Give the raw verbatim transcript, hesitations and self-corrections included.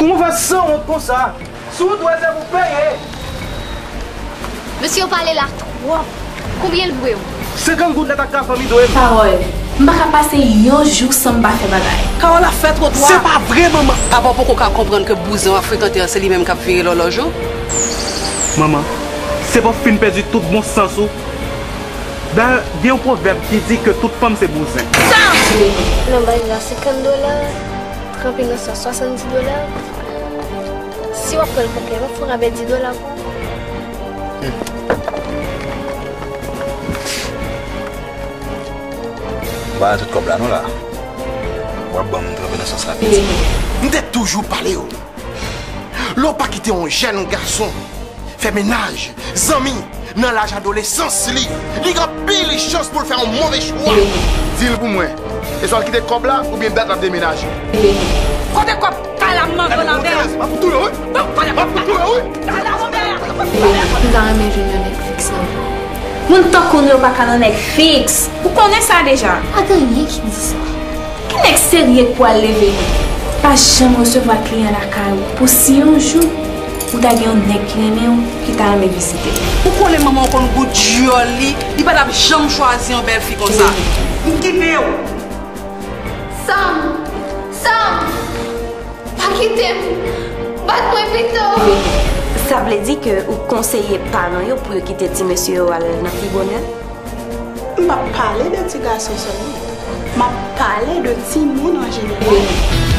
Ou fè sanwont konsa. Si w dwe, se pou w peye. Mesye, w pale la twòp. Konbyen l dwe w? Senkant goud nèt ak kafanm li dwe m. Pawòl. M pa ka pase yon jou san m pa fè bagay. Kawola fè twotwa. Se pa vre, manman! Papa w poko ka konprann ke bouzen w ap frekante an se li menm k ap vire lòlòj ou? Manman, se pa w fin pèdi tout bon sans ou? Dayè, gen yon pwovèb ki di ke tout fanm se bouzen. Nan baz la, senkant dola, tranpe nan sa, swasanndis dola. Si w ap pran l konplè, m ap fè w rabè dis dola pou ou. M pa nan tout kòb la non la. W ap ban m tranpe nan sans la piti. M te toujou pale w. Lè w pa kite yon jèn gason fè mennaj, zanmi, nan laj adolesans li, li gen anpil chans pou l fè yon move chwa. Di l pou mwen, e swa l kite kòb la oubyen dat l ap demenaje. Kote kòb kay la m manje w la, Bèl? M ap touye w wi. M ap touye w wi. Kay la, Bèl. M ta renmen jwenn yon Netflix nan men w. Moun tankou nou yo pa ka nan Netflix. Ou konnen sa deja. Pa gen anyen ki di sa. Ki nèg serye k pral leve nou? Pa janm resevwa kliyan lakay ou pou si yon jou ou ta gen yon nèg ki renmen w ki ta renmen vizite w. Ou konnen manman w konn gou dyòl li, li pa t ap janm chwazi yon bèl fi konsa. M kite w. Sam! Sam! Pa kite m! Bat mwen pito! Sa vle di ke ou konseye paran yo pou yo kite ti mesye yo al nan pi bonè? M p ap pale de ti gason sèlman. M ap pale de timoun an jeneral.